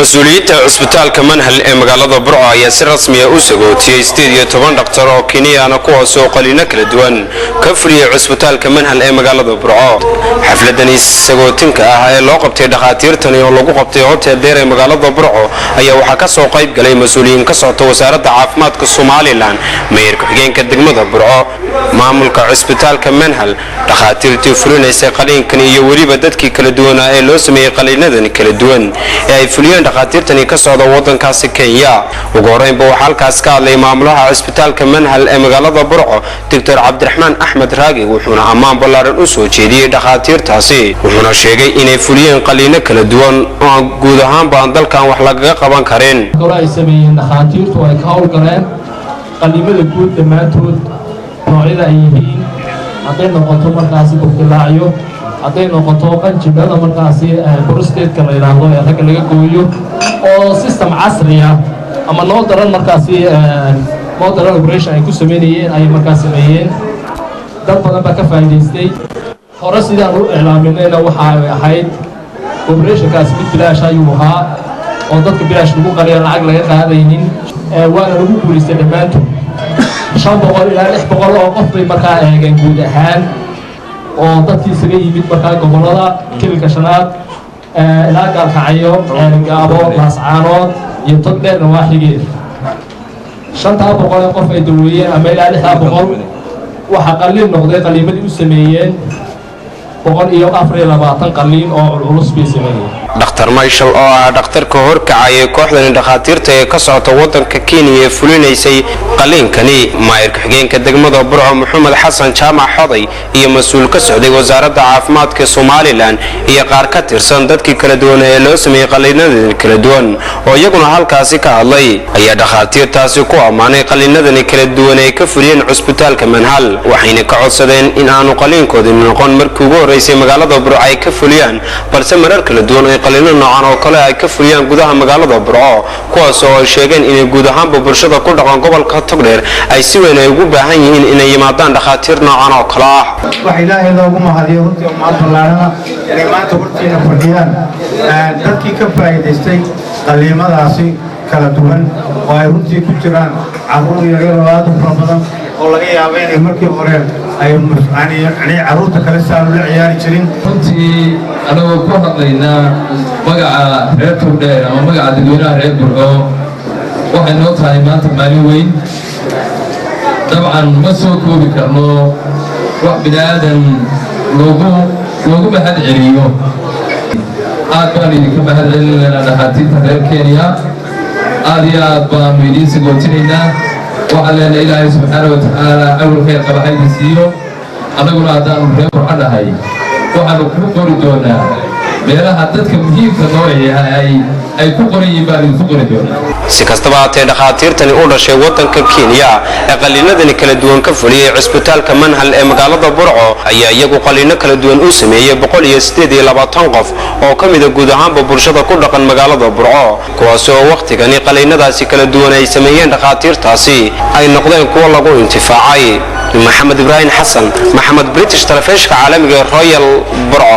Mas-uuliyiinta cusbitaalka Manhal ee magaalada Burco ayaa si rasmiya u sagootiyey 18 dhakhtar oo Kenyaana, kuwaas oo qaliino kala duwan ka fuliyey cusbitaalka Manhal ee magaalada Burco. Xafladani sagootinka ah ee loo qabtay dhakhaatiirtani oo lagu qabtay Hotel Dheer ee magaalada Burco ayaa waxaa ka soo qayb galay mas-uuliyiin ka socota Wasaaradda Caafimaadka Somalilan, mayor ku-xigeenka degmada Burco, maamulka cusbitaalka Manhal, dhakhaatiirtii fulinaysay qaliinkan iyo weliba dadkii kala duwanaa ee loo sameeyey qaliinadan kala duwan ee ay fuliyeen dhakhaatiirtani ka socda wadankaasi Kenya. Ugu horeynba waxaa halkaas ka hadlay maamulaha cusbitaalka Manhal ee magaalada Burco, Doctor Cabdiraxmaan Axmed Raagi, wuxuuna ammaan ballaaran u soo jeediyey dhakhaatiirtaasi, wuxuuna sheegay inay fuliyeen qaliino kala duwan oo aan guud ahaanba aan dalkan wax lagaga qaban karin. Kalo ay sameeyeen dhakhaatiirtu ay ka howlgaleen qaliimada guud dhammaantood noocyada ay yihiin, hadday noqoto markaasi bugdilaacyo, hadday noqoto qanjidhada markaasi prostate-ka la yidhaahdo ee ragga laga gooyo, oo system casri ah ama noo daran markaasi modern operation ay ku sameynayeen ayay markaas sameeyeen. Dad badan baa ka faa'iidaystay. Hore sidaan u iclaaminayna, waxa ay ahayd operationkaasi mid bilaash ayuu ahaa oo dadka bilaash lagu qaliya, lacag laga qaadaynin, waana lagu guulaystay dhammaantood. 500 ilaa 600 oo qof bay markaa eegeen guud ahaan, oo dadkii isaga yimid markaa gobollada Kililka Shanaad ilaa Gaalkacyo, Ceelgaabo, Laascaanood iyo Togdheer nawaaxigeeda. 500 ee qof ay daweeyeen ama ilaa 600, waxaa qaliin noqday qaliimadii u sameeyeen 124 qaliin oo culculus bay sameeyeen. Dhakhtar Michael oo ah dhakhtarka horkacayay kooxdani dhakhaatiirta ee ka socota wadanka Kenya ee fulinaysay qaliinkani, maayir ku-xigeenka degmada Burco Maxamed Xasan Jaamac Xoday iyo mas-uul ka socday Wasaaradda Caafimaadka Somalilan iyo qaar ka tirsan dadkii kala duwan ee loo sameeyey qaliinadani kala duwan oo iyaguna halkaasi ka hadlay ayaa dhakhaatiirtaasi ku ammaanay qaliinadani kala duwan ay ka fuliyeen cusbitaalka Manhal, waxayna ka codsadeen in aanu qaliinkoodii noqon markii ugu horreysay magaalada Burco ay ka fuliyaan, balse marar kala duwan ay qaliino noocan oo kale ay ka fuliyaan gudaha magaalada Burco, kuwaas oo ay sheegeen inay guud ahaanba bulshada ku dhaqan gobolka Togdheer ay si weyn ay ugu baahan yihiin inay yimaadaan dhakhaatiir noocan oo kale ah. Waxa Ilaahay loogu mahadiyo runtii oo mahad ballaarana inay maanta hortiina fadhiyaan dadkii ka faa'iidaystay qaliimadaasi kala duwan, oo ay runtii ku jiraan carruur yaryar oo aad u fara badan oo laga yaabo inay markii hore ay yani carruurta kale saan ula ciyaari jirin. Runtii anagoo ku hadlaynaa magaca reer Togdheer ama magaca dadweynaha reer Burco, waxay noo tahay maanta maalin weyn. Dabcan ma soo koobi karno wax bini aadan loogu mahad celiyo. Aad baan idinka mahad celinaynaa dhakhaatiirta reer Kenya, aad iyo aad baanu idiin sagootinaynaa. Waxaan leenahay Ilaahay subxaana wa tacaala awal khayr qaba ha idin siiyo. Annaguna haddaanu reer Burco nahay, waxaanu ku qori doonaa meelaha dadka muhiimka noo yahay ay ku qoran yihiin baan idinku qori doonaa. Si kastaba haatee, dhakhaatiirtani u dhashay wadanka Kenya ee qaliinadani kala duwan ka fuliyey cusbitaalka Manhal ee magaalada Burco ayaa iyagu qaliino kala duwan u sameeyey 128 qof oo ka mida guud ahaanba bulshada ku dhaqan magaalada Burco, kuwaasi oo wakhtigani qaliinadaasi kala duwan ay sameeyeen dhakhaatiirtaasi ay noqdeen kuwo lagu intifaacay. Maxamed Ibraahim Xasan, Maxamed British, telefishinka caalamiga Royal, Burco.